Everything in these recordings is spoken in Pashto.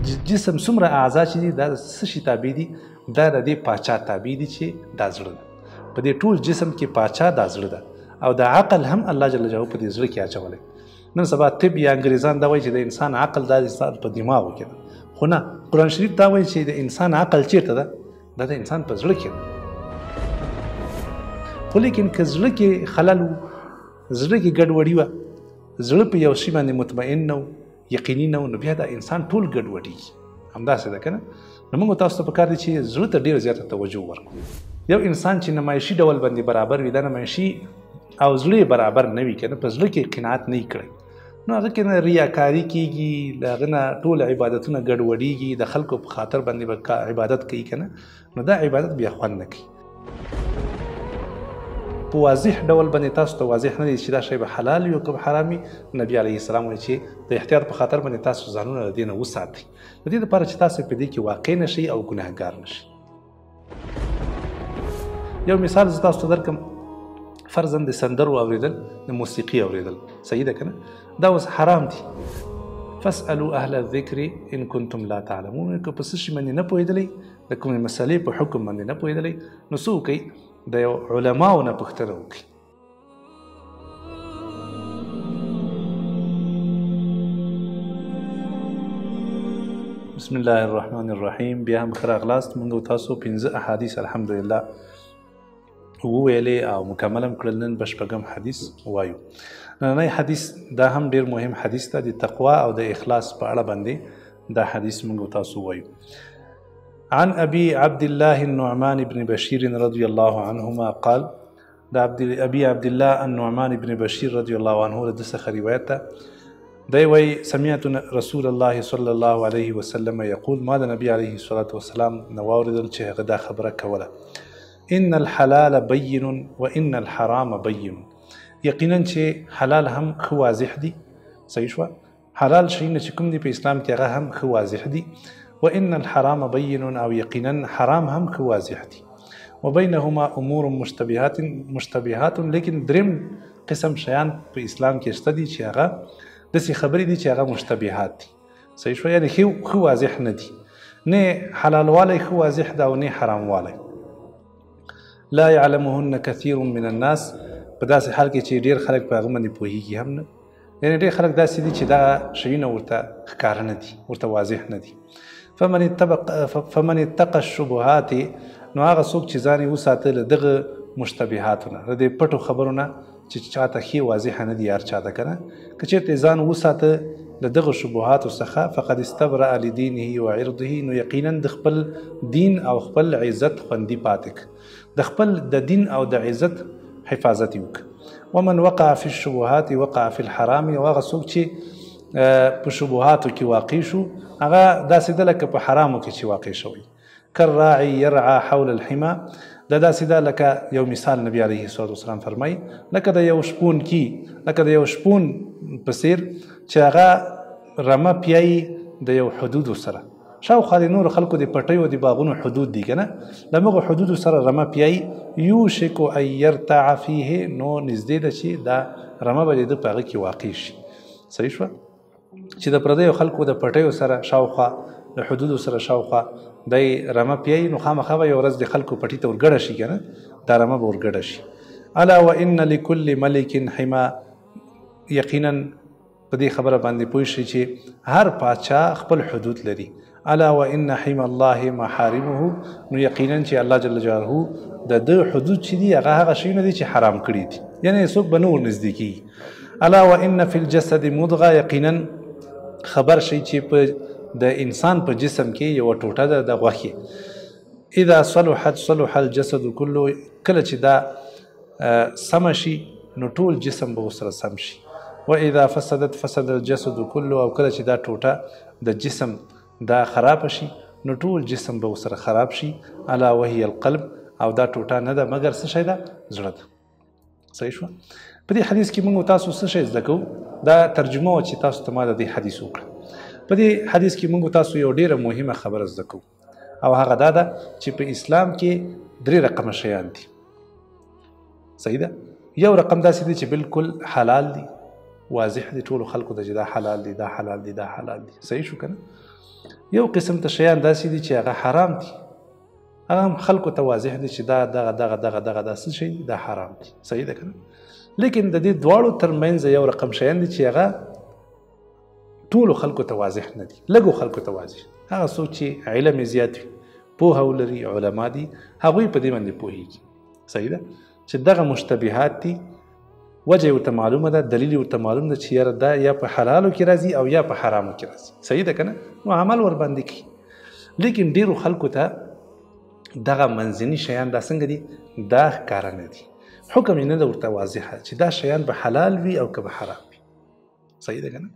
جسم څومره اعضا چې دي دا څه شي تابع دي؟ دا د دې پاچا تابع دي چې دا زړه ده. په دې ټول جسم کې پاچا دا زړه ده، او دا عقل هم الله جل جلاله په دې زړه کې اچولی. نن سبا طب یا انګریزان دا وایي چې د انسان عقل دا د انسان په دماغو کې ده، خو نه، قرآن شریف دا وایي چې د انسان عقل چیرته ده؟ دا د انسان په زړه کې ده. خو لیکن که زړه کې خلل و، زړه کې ګډوډي وه، زړه په یو شي باندې مطمئن نه و، یقیني نه و، نو بیا دا انسان ټول ګډوډېږي. همداسې ده که نه؟ نو موږ تاسو ته پکار دي چې زړه ته ډېره زیاته توجه ورکړو. یو انسان چې نمایشي ډول باندې برابر وي، دا نمایشي او زړه یې برابر نه وي که نه، په زړه کې قناعت نه وي کړی، نو هغه کې نه ریاکاري کېږي، له هغه نه ټول عبادتونه ګډوډېږي، د خلکو په خاطر باندې به عبادت کوي که نه، نو دا عبادت بیا خوند نه کوي. په واضح ډول باندې تاسو ته واضح نه دی چې دا شی به حلال وي او که به حرام وي، نبي علیه السلام وایي چې د احتیاط په خاطر باندې تاسو ځانونه له دې نه وساتئ، د دې لپاره چې تاسو په دې کې واقع نه شئ او ګناهګار نه شئ. یو مثال زه تاسو ته درکړم، فرضاً د سندرو اورېدل، د موسیقي اورېدل، صحیح ده که نه؟ دا اوس حرام دي. فاسألوا اهل الذکر ان کنتم لا تعلمون، که په څه شي باندې نه پوهېدلی، د کومې مسئلې په حکم باندې نه پوهېدلی، نو څه وکړئ؟ د یو علماو نه پوښتنه وکړئ. بسم الله الرحمن الرحیم. بیا هم ښه راغلاست. موږ تاسو 5 احادیث الحمدلله وویلې او مکمل هم کړل. نن به شپږم حدیث وایو. نننی حدیث دا هم ډېر مهم حدیث ده، د تقوا او د اخلاص په اړه باندې دا حدیث موږ تاسو وایو. عن أبي عبد الله النعمان بن بشير رضي الله عنهما قال، د أبي عبد الله النعمان بن بشير رضي الله عنه د څخه روایت ده، دی وایي سمعت رسول الله صلی الله علیه وسلم یقول، ما د نبی علیه الصلاة والسلام نه واورېدل چې هغه دا خبره کوله، ان الحلال بین وان الحرام بین. یقینا چې حلال هم ښه واضح دي، صحیح شوه، حلال شیونه چې کوم دي په اسلام کې هغه هم ښه واضح دي، وان الحرام بین، او یقینا حرام هم ښه واضح دي، وبینهما امور مشتبهات. لیکن دریم قسم شیان په اسلام کې شته دي چې هغه داسې خبرې دي چې هغه مشتبهات دي، صحیح شوه، یعنې ښه واضح نه دي، نه حلالوالی ښه واضح ده او نه حراموالی. لا يعلمهن كثير من الناس، په داسې حال کې چې ډېر خلک په هغه باندې پوهېږي هم نه، یعنې ډېر خلک داسې دي چې دا شیونه ورته ښکاره نه دي، ورته واضح نه دي. فمن اتقى الشبهات، نو هغه څوک چې ځان یې وساته له دغه مشتبهاتو نه، له دې پټو خبرو نه چې چاته ښې واضحه نه دي هر چاته که نه، که چېرته یې ځان وساته له دغه شبهاتو څخه، فقد استبرأ لدینه وعرضه، نو یقینا د خپل دین او خپل عزت خوندي پاتې کړ، د خپل د دین او د عزت حفاظت یې وکړ. ومن وقع فی الشبهات وقع فی الحرام، او هغه څوک چې په شبهاتو کې واقع شو هغه داسې ده لکه په حرامو کې چې واقع شوی. کالراعي يرعى حول الحمى، دا داسې ده لکه یو مثال نبی علیه الصلاة والسلام فرمایي، لکه د یو شپون کې، لکه د یو شپون په څېر چې هغه رمه پیایي د یو حدودو سره، شاوخوا د نورو خلکو د پټیو د باغونو حدود دي که نه، له هغو حدودو سره رمه پیایي، یوشک ان یرتع فیه، نو نږدې ده چې دا رمه به د ده په هغه کې واقع شي. صحیح شوه، چې د پردیو خلکو د پټیو سره شاوخوا د حدودو سره شاوخوا دی رمه پیایي، نو خامخا به یو ورځ د خلکو پټي ته ورګډه شي که نه، دا رمه به ورګډه شي. الا وان لکل ملک حما، یقینا په دې خبره باندې پوه شي چې هر پاچا خپل حدود لري. الا وان حما الله محارمه، نو یقینا چې الله جل جلاله د ده حدود چې دي هغه هغه شیونه دي چې حرام کړي دي، یعنې څوک به نه ورنږدې کېږي. الا وان فی الجسد مضغه، یقینا خبر شي چې په د انسان په جسم کې یوه ټوټه ده د غوښې، اذا صلحت صلح الجسد كله، کله چې دا سمه شي نو ټول جسم به ورسره سم شي. واذا فسدت فسد الجسد كله، او کله چې دا ټوټه د جسم دا خرابه شي نو ټول جسم به ورسره خراب شي. الا وهي القلب، او دا ټوټه نه ده مګر څه شی ده؟ زړه ده. صحیح شوه. په دې حدیث کې موږ تاسو څه شی زده کوو؟ دا ترجمه وه چې تاسو ته ما د دې حدیث وکړه. په دې حدیث کې موږ تاسو یو ډېره مهمه خبره زده کوو، او هغه دا ده چې په اسلام کې 3 رقمه شیان دي. صحیح ده. یو رقم داسې دی چې بالکل حلال دي، واضح دي ټولو خلکو ته چې دا حلال دي، دا حلال دي، دا حلال دي. صحیح شو که نه؟ یو قسم ته شیان داسې دي چې هغه حرام دي، هغه هم خلکو ته واضح دي چې دا دغه دغه دغه دغه داسې شی دا حرام دي، صحیح ده که نه؟ لیکن د دې دواړو ترمنځ یو رقم شیان دي چې هغه ټولو خلکو ته واضح نه دي، لږو خلکو ته واضح. هغه څوک چې علم یې زیات وي، پوهه ولري، علما دي، هغوی په دې باندې پوهېږي، صحیح ده، چې دغه مشتبهات دي، وجه یې ورته معلومه ده، دلیل یې ورته معلوم ده چې یاره دا یا په حلالو کې راځي او یا په حرامو کې راځي، صحیح ده که نه؟ نو عمل ورباندې کوي. لیکن ډېرو خلکو ته دغه منځني شیان دا څنګه دي، دا ښکاره نه دي، حکم یې نه ده ورته واضحه چې دا شیان به حلال وي او که به حرام وي، صحیح ده که نه؟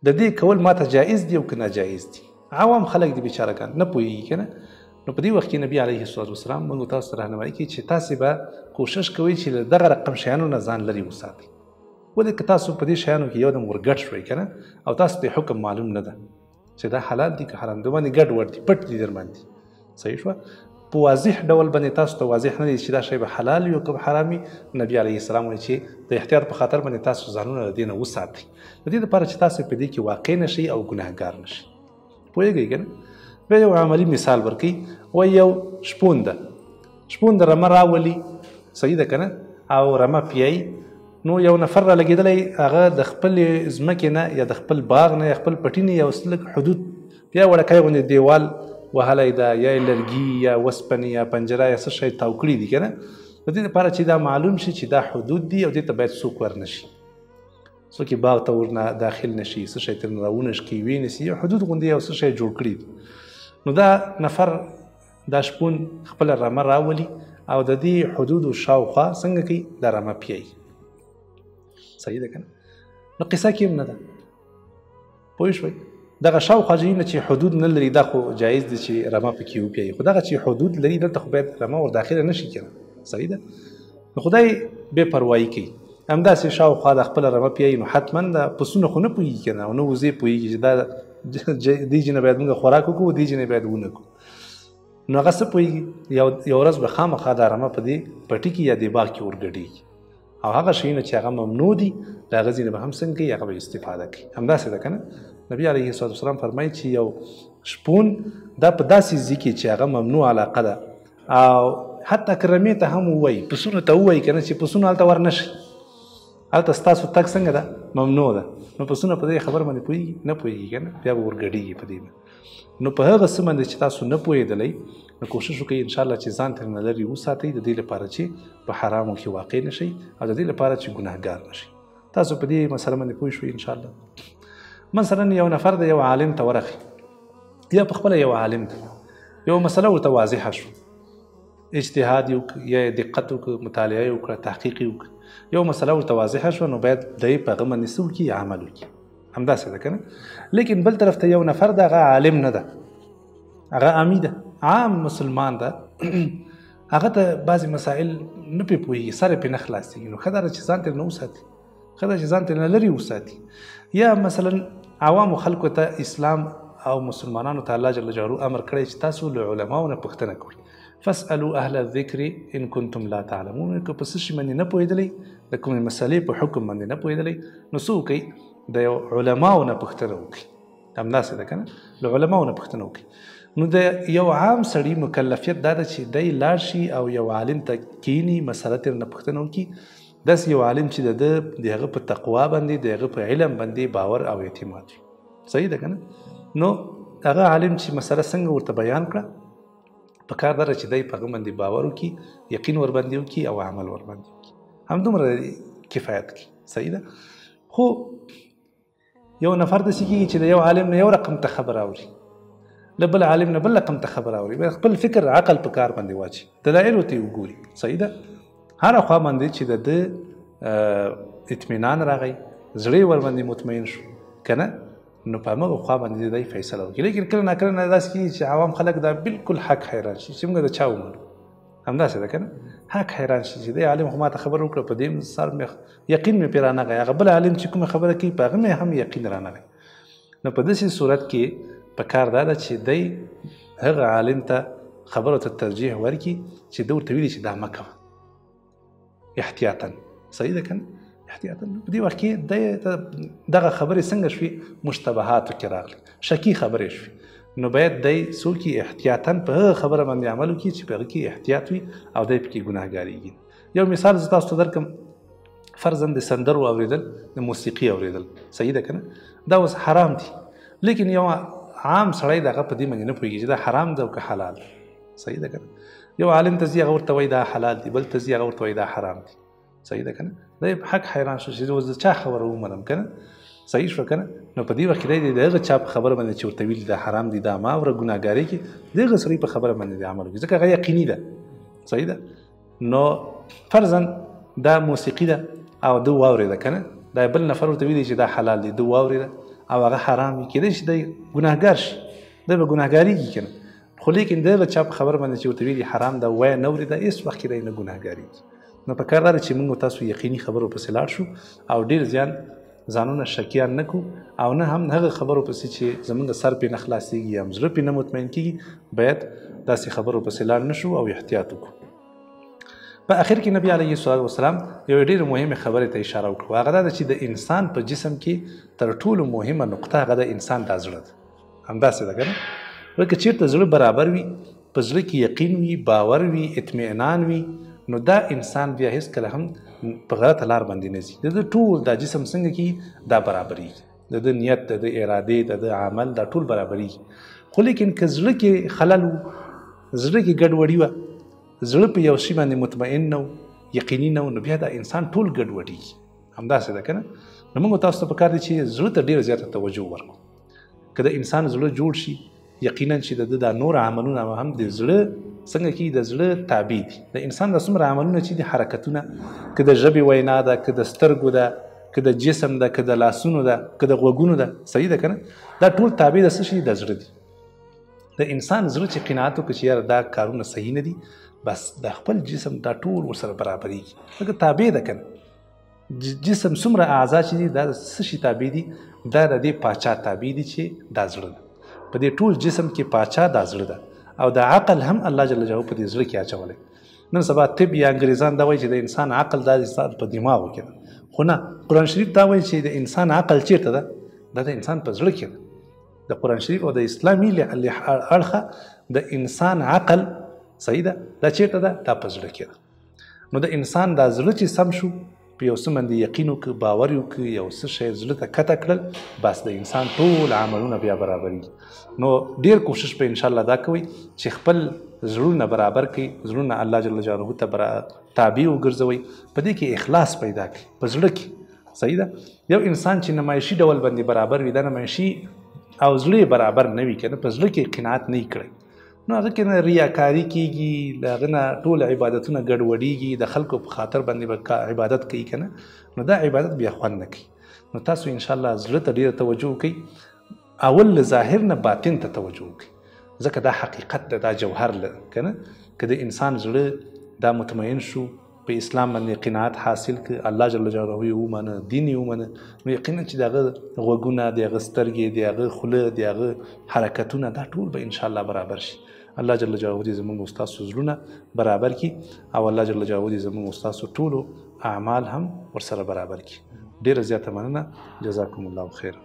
د دې کول ماته جایز دي او که ناجایز دي. عوام خلک دي بیچارهګان نه پوهېږي که نه؟ نو په دې وخت کې نبي علیه الصلاة والسلام موږ تاسو ته رهنمایي کوي چې تاسې به کوشش کوئ چې له دغه رقم شیانو نه ځان لرې وساتئ. ولې که تاسو په دې شیانو کې یو دم ورګډ شوئ که نه، او تاسو ته حکم معلوم نه ده چې دا حلال دي که حرام دي، باندې ګډ وډ دي، پټ دي در باندې، صحیح شوه؟ په واضح ډول باندې تاسو ته واضح نه دي چې دا شی به حلال وي او که به حرام وي. نبي علیه السلام وایي چې د احتیاط په خاطر باندې تاسو ځانونه له دې نه وساتئ، د دې لپاره چې تاسو په دې کې واقع نه شئ او ګناهګار نه شئ. پوهېږئ که نه؟ بیا یو عملي مثال ورکوي، وایي یو شپون ده، شپون د رمه راولي، صحیح ده که نه، او رمه پیایي. نو یو نفر را لګېدلی، هغه د خپلې ځمکې نه یا د خپل باغ نه یا خپل پټي نه یو لږ حدود یا وړکی غوندې دیوال وهلی ده، یا یې لرګي یا وسپنې یا پنجره یا څه شی تاو کړي دي که نه، د دې لپاره چې دا معلوم شي چې دا حدود دي او دې ته باید څوک ورنه شي، څوک یې باغ ته ورنه داخل نه شي، څه شی ترېنه راونه شکي، ویې نیسي، یو حدود غوندې یو څه شی جوړ کړي دي. نو دا نفر دا شپون خپله رمه راولي او د دې حدودو شاوخوا څنګه کوي، دا رمه پیایي، صحیح ده که نه؟ نو قصه کې هم نه ده، پوه شوئ؟ دغه شاوخوا ځایونه چې حدود نه لري دا خو جایز دي چې رمه پکې وپیایي، خو دغه چې حدود لري دلته خو باید رمه ور داخله نه شي که نه، صحیح ده؟ نو خدای بې پروایي کوي، همداسې شاوخوا د خپله رمه پیایي، نو حتما دا پسونه خو نه پوهېږي که نه، او نه وزې پوهېږي چې دا دې ځای نه باید موږ خوراک وکړو، دې ځای نه باید ونه کړو. نو هغه څه پوهېږي، یو ورځ به خامخا دا رمه په دې پټي کې یا دې باغ کې ورګډېږي، او هغه شیونه چې هغه ممنوع دي له هغه ځای نه به هم څنګه کوي، هغه به استفاده کوي. همداسې ده که نه؟ نبي علیه الصلاة والسلام فرمایي چې یو شپون دا په داسې ځای کې چې هغه ممنوع علاقه ده، او حتی که رمې ته هم ووایي، پسونو ته ووایي که نه چې پسونو هلته ورنه شي، هلته ستاسو تګ څنګه ده، ممنوع ده، نو پسونه په دې خبر باندې پوهېږي؟ نه پوهېږي که نه، بیا به ورګډېږي په دې باندې. نو په هغه څه باندې چې تاسو نه پوهېدلی نو کوشش وکړئ انشاءالله چې ځان ترې نه لرې وساتئ، د دې لپاره چې په حرامو کې واقع نه شئ او د دې لپاره چې ګناهګار نه شئ. تاسو په دې مسله باندې پوه شوئ انشاءالله. مثلا یو نفر د یو عالم ته ورغی یا په خپله یو عالم ته یو مسله ورته واضحه شو، اجتهاد یې وکړ یا یې دقت وکړ، مطالعه یې وکړه، تحقیق یې وکړ، یو مسله ورته واضحه شوه، نو باید دی په هغه باندې څه وکړي، عمل وکړي. همداسې ده که نه؟ لیکن بل طرف ته یو نفر ده، هغه عالم نه ده، هغه عامي ده، عام مسلمان ده، هغه ته بعضې مسایل نه پرې پوهېږي، سر یې پرې نه خلاصېږي، نو ښه دا ده چې ځان ترې نه وساتي، ښه ده چې ځان ترې نه لرې وساتي. یا مثلا عوامو خلکو ته اسلام او مسلمانانو ته الله جل جلاله امر کړی چې تاسو له علماو نه پوښتنه کوئ، فاسألوا اهل الذکر ان کنتم لا تعلمون. که په څه شي باندې نه پوهېدلی، د کومې مسلې په حکم باندې نه پوهېدلی، نو څه وکړئ، د یو علماو نه پوښتنه وکړئ. همداسې ده که نه؟ له علماو نه پوښتنه وکړئ. نو د یو عام سړي مکلفیت دا ده چې دی لاړ شي او یو عالم ته کیني، مسله ترې نه پوښتنه وکړي، داسې یو عالم چې د ده د هغه په تقوا باندې، د هغه په علم باندې باور او اعتماد وي، صحیح ده که نه؟ نو هغه عالم چې مسله څنګه ورته بیان کړه، په کار دا ده چې دی په هغه باندې باور وکړي، یقین ورباندې وکړي او عمل ورباندې وکړي، همدومره کفایت کوي، صحیح ده؟ خو یو نفر داسې کېږي چې د یو عالم نه یو رقم ته خبره اوري، له بل عالم نه بل رقم ته خبره اوري، باید خپل فکر عقل په کار باندې واچي، دلایلو ته یې وګوري، صحیح ده؟ هره خوا باندې چې د ده اطمینان راغی، زړه یې ورباندې مطمئن شو که نه، نو په همغه خوا باندې دی فیصله وکړي. لیکن کله ناکله نه داسې کېږي چې عوام خلک دا بالکل حق حیران شي چې موږ د چا ومنو، همداسې ده که نه؟ حق حیران شي چې دی عالم خو ماته خبره وکړه، په دې سر مې یقین مې پرې رانغی، هغه بل عالم چې کومه خبره کوي په هغه مې هم یقین رانغی. نو په داسې صورت کې په کار دا ده چې دی هغه عالم ته خبرو ته ترجیح ورکړي چې ده ورته ویلي چې دا مه کوه احتیاطا، صحیح ده که نه؟ احتیاطا. په دې وخت کې دغه خبرې څنګه شوې؟ مشتبهاتو کې راغلې، شکي خبرې شوې. نو باید دی څوک احتیاطاً په هغه خبره باندې عمل وکړي چې په هغه کې احتیاط وي او دی پکې ګناهګارېږي. یو مثال زه تاسو ته درکړم، فرضاً د سندرو اورېدل، د موسیقي اورېدل، صحیح ده که نه؟ دا اوس حرام دي، لیکن یو عام سړی د هغه په دې باندې نه پوهېږي چې دا حرام ده او که حلال ده، صحیح ده که نه؟ یو عالم ته ځي هغه ورته وایي دا حلال دي، بل ته ځي هغه ورته وایي دا حرام دي، صحیح ده که نه؟ دی په حق حیران شو چې اوس د چا خبره ومنم که نه؟ صحیح شوه که نه؟ نو په دې وخت کې دی د هغه چا په خبره باندې چې ورته ویلي دا حرام دي دا ما وره ګناهګارېږي، د هغه سړي په خبره باندې دی عمل وکړي، ځکه هغه یقیني ده، صحیح ده. نو فرضاً دا موسیقي ده او ده واورېده که نه، دا بل نفر ورته ویلي چې دا حلال دی، ده واورېده او هغه حرام وي، کېدای شي دی ګناهګار شي، دی به ګناهګارېږي که نه، خو لیکن د هغه چا په خبره باندې چې ورته ویلي حرام ده وایه نه اورېده، هېڅ وخت کې دی نه ګناهګارېږي. نو په کار دا ده چې موږ تاسو یقیني خبرو پسې لاړ شو او ډېر زیان ځانونه شکیان نه کړو، او نه هم هغه خبرو پسې چې زموږ سر پرې نه خلاصېږي یا هم زړه پرې نه مطمئن کېږي، باید داسې خبرو پسې لاړ نه شو او احتیاط وکړو. په اخر کې نبی علیه الصلاة والسلام یوې ډېرې مهمې خبرې ته اشاره وکړه، هغه دا ده چې د انسان په جسم کې تر ټولو مهمه نقطه هغه د انسان دا زړه ده. همداسې ده که نه؟ که چېرته زړه برابر وي، په زړه کې یقین وي، باور وي، اطمینان وي، نو دا انسان بیا هېڅکله هم په غلطه لار باندې نه ځي. د ده ټول دا جسم څنګه کېږي دا برابرېږي، د ده نیت، د ده ارادې، د ده عمل، دا ټول برابرېږي. خو لیکن که زړه کې خلل و، زړه کې ګډوډي وه، زړه په یو شي باندې مطمئن نه و، یقیني نه و، نو بیا دا انسان ټول ګډوډېږي. همداسې ده که نه؟ نو موږ تاسو ته پکار دي چې زړه ته ډېره زیاته توجه ورکړو. که د انسان زړه جوړ شي، یقینا چې د ده دا نور عملونه هم د زړه څنګه کېږي، د زړه تابع دي. د انسان دا څومره عملونه چې دي، حرکتونه، که د ژبې وینا ده، که د سترګو ده، که د جسم ده، که د لاسونو ده، که د غوږونو ده، صحیح ده که نه؟ دا ټول تابع د څه شي؟ د زړه دي. د انسان زړه چې قناعت وکړي چې یاره دا کارونه صحیح نه دي، بس د خپل جسم دا ټول ورسره برابرېږي، ځکه تابع ده که نه. جسم څومره اعضا چې دي دا د څه شي تابع دي؟ دا د دې پاچا تابع دي چې دا زړه ده. په دې ټول جسم کې پاچا دا زړه ده، او دا عقل هم الله جل جلاله په دې زړه کې اچولی. نن سبا طب یا انګریزان دا وایي چې د انسان عقل دا د انسان په دماغو کې ده، خو نه، قرآن شریف دا وایي چې د انسان عقل چیرته ده؟ دا د انسان په زړه کې ده. د قرآن شریف او د اسلامي اړخه د انسان عقل صحیح ده، دا چیرته ده؟ دا په زړه کې ده. نو د انسان دا زړه چې سم شو، په یو څه باندې یقین وکړ، باور یې وکړ، یو څه شی زړه ته کته کړل، بس د انسان ټول عملونه بیا برابرېږي. نو ډېر کوشش به انشاءالله دا کوئ چې خپل زړونه برابر کړئ، زړونه الله جل جلاله ته تابع وګرځوئ، په دې کې اخلاص پیدا کړئ په زړه کې، صحیح ده. یو انسان چې نمایشي ډول باندې برابر وي، دا نمایشي او زړه یې برابر نه وي که نه، په زړه کې قناعت نه وي کړی، نو هغه کې نه ریاکاري کېږي، له هغه نه ټول عبادتونه ګډوډېږي، د خلکو په خاطر باندې به عبادت کوي که نه، نو دا عبادت بیا خوند نه کوي. نو تاسو انشاءالله زړه ته ډېره توجه وکړئ، اول له ظاهر نه باطن ته توجه وکړئ، ځکه دا حقیقت ده، دا جوهر ده که نه. که د انسان زړه دا مطمئن شو، په اسلام باندې قناعت حاصل کړ، الله جل جلاله یې ومنه، دین یې ومنه، نو یقینا چې د هغه غوږونه، د هغه سترګې، د هغه خوله، د هغه حرکتونه، دا ټول به انشاءالله برابر شي. الله جل جلاله دې زموږ او ستاسو زړونه برابر کړي، او الله جل جلاله دې زموږ او ستاسو ټولو اعمال هم ورسره برابر کړي. ډېره زیاته مننه، جزاکم الله خیرا.